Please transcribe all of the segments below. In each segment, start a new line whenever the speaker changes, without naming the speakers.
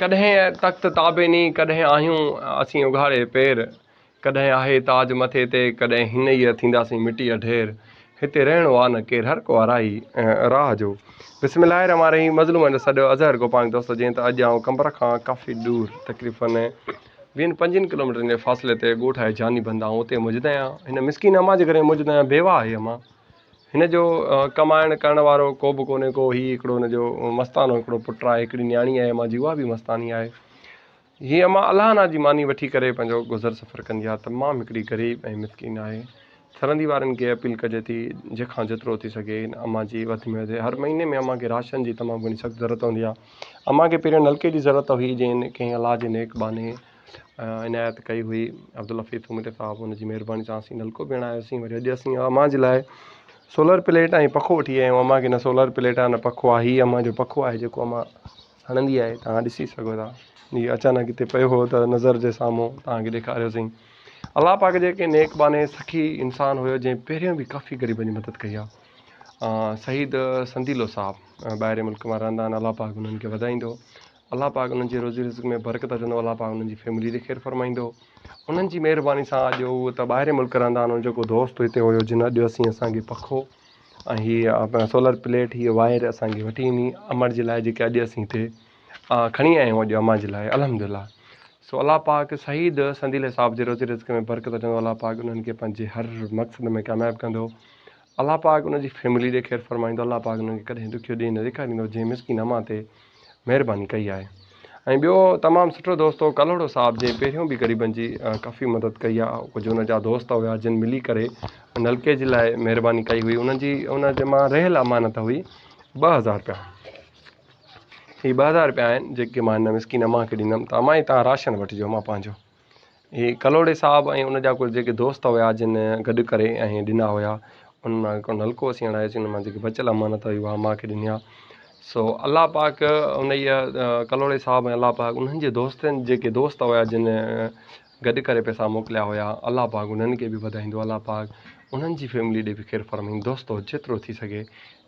ڪڏهن تخت تابيني، ڪڏهن آهيون اسين اگهاڙي پير، ڪڏهن آهي تاج مٿي تي، ڪڏهن هينئر ٿينداسين مٽيء ڍير، هتي رهڻو آ نه ڪير، هر ڪو آرائي راهه جو. بسم الله الرحمٰن الرحيم مظلومن جو سڏ اظهر گوپانگ دوستو جيئن ته اڄ آئون قمبر کان ڪافي ڏور تقريبن ويهن پنجويهن ڪلوميٽرن جي فاصلي تي ڳوٺ آهي جاني بند آئون اتي موجود آهيان هن مسڪين امان جي گهر ۾ موجود آهيان بيواهه آهي امان هن جو ڪمائڻ ڪرڻ وارو ڪو به ڪونهي ڪو هي هڪڙو هن جو مستانو هڪڙو پٽ آهي هڪڙي نياڻي آهي امان جي اها به مستاني آهي هي امان الله جي ماني وٺي ڪري پنهنجو گذر سفر ڪندي آهي تمام هڪڙي غريب ۽ مسڪين آهي سرندي وارن کي اپيل ڪجي ٿي جنهن کان جيترو ٿي سگهي هن امان جي وڌ ۾ وڌ هر مهيني ۾ امان کي راشن جي تمام گهڻي سخت ضرورت هوندي آهي امان کي پهريون نلڪي جي ضرورت هئي جنهن ڪنهن الله جي نيڪ ٻانهي عنايت ڪئي هئي عبدالحفيظ سومري صاحب ان جي مهرباني سان اسين نلڪو به هڻايوسين وري اڄ اسين امان جي لاء سولر پليٽ ۽ پکو وٺي آيا آهيون امان کي نه سولر پليٽ آهي نه پکو آهي هي امان جو پکو آهي جيڪو امان هڻندي آهي توهان ڏسي سگهو ٿا هي اچانڪ هتي پيو هو ته نظر جي سامهون توهان کي ڏيکاريوسين الله پاڪ جي ڪنهن نيڪ ٻانهي سخي انسان هيو جنهن پهريون به ڪافي غريبن جي مدد ڪئي آهي شهيد سنديلو صاحب ٻاهرين ملڪ مان رهندا آهن الله پاڪ انهن کي وڌائيندو الله پاڪ انهن جي روزي رزق ۾ برڪت وجهندو الله پاڪ انهن جي فيملي تي خير فرمائيندو انهن جي مهرباني سان اڄ هو ته ٻاهرين ملڪ رهندا آهن جيڪو دوست هتي هيو جن اڄ اسين اسان کي پکو ۽ هي سولر پليٽ هي وائر اسان کي وٺي ڏني امڙ جي لاء جيڪي اڄ اسين هتي کڻي آيا آهيون اڄ امان جي لاء الحمد لله سو الله پاڪ سعيد سنديلي صاحب جي روزي رزق ۾ برڪت وجهندو الله پاڪ انهن کي پنهنجي هر مقصد ۾ ڪامياب ڪندو الله پاڪ انهن جي فيملي ڏي خير فرمائيندو الله پاڪ انهن کي ڪڏهن ڏکيو ڏينهن نه ڏيکاريندو جنهن مسڪين امان تي مهرباني ڪئي آهي ۽ ٻيو تمام سٺو دوست هو ڪلهوڙو صاحب جنهن پهريون به غريبن جي ڪافي مدد ڪئي آهي ڪجهه ان جا دوست هيا جن ملي ڪري نلڪي جي لاء مهرباني ڪئي هئي انهن جي ان جي مان رهيل امانت هئي 2000 رپيا هي 2000 رپيا آهن جيڪي مان هن مسڪين امان کي ڏيندم ته امان هي تان راشن وٺجو امان پنهنجو هي ڪلهوڙي صاحب ۽ ان جا ڪجهه جيڪي دوست هيا جن گڏ ڪري ۽ ڏنا هيا ان مان هڪڙو نلڪو اسين هڻايوسين ان مان جيڪي بچيل امانت هئي اها امان کي ڏني آ سو الله پاڪ انهيء ڪلهوڙي صاحب ۽ الله پاڪ انهن جي دوستن جيڪي دوست هيا جن گڏ ڪري پئسا موڪليا هيا الله پاڪ انهن کي به وڌائيندو الله پاڪ انهن جي فيملي ڏي به خير فرمائيندو دوستو جيترو ٿي سگهي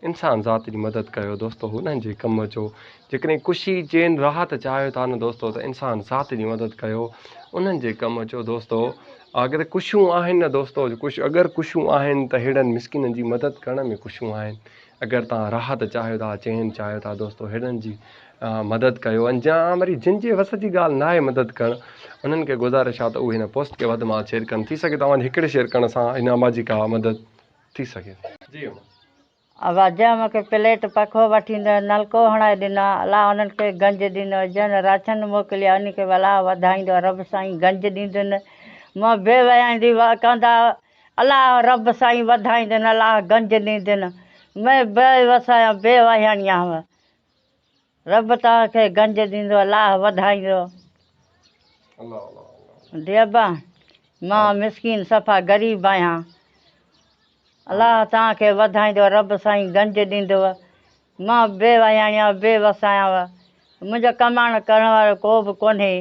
انسان ذات جي مدد ڪيو دوستو انهن جي ڪم اچو جيڪڏهن خوشي چين راحت چاهيو ٿا نه دوستو ته انسان ذات جي مدد ڪيو انهن جي ڪم اچو دوستو اگر خوشيون آهن نه دوستو خوش اگر خوشيون آهن ته ههڙن مسڪينن جي مدد ڪرڻ ۾ خوشيون آهن اگر تان راحت چاهيو ٿا چين چاهيو ٿا دوستو ههڙن جي مدد ڪيو ۽ جا وري جن جي وس جي ڳالهه ناهي مدد ڪرڻ انهن کي گذارش آهي ته اهي هن پوسٽ کي وڌ مان شيئر ڪن ٿي سگهي توهان جي هڪڙي شيئر ڪرڻ سان هن امان جي ڪا مدد ٿي سگهي ٿي. جي امان.
ابا جنهن مون کي پليٽ پکو وٺي ڏنو نلڪو هڻائي ڏنو الله انهن کي گنج ڏيندو جنهن راشن موڪليا انهن کي به الله وڌائيندو رب سائين گنج ڏيندن مون بي ويائيندي ڪندا الله رب سائين وڌائيندن الله گنج ڏيندن مين بي وس آهيان بي وهياڻي آهيان رب توهان کي گنج ڏيندو الله وڌائيندو جي ابا مان مسڪين صفا غريب آهيان الله توهان کي وڌائيندو رب سائين گنج ڏيندو مان بي وياڻي آهيان بي وس آهيان منهنجو ڪمائڻ ڪرڻ وارو ڪو به ڪونهي.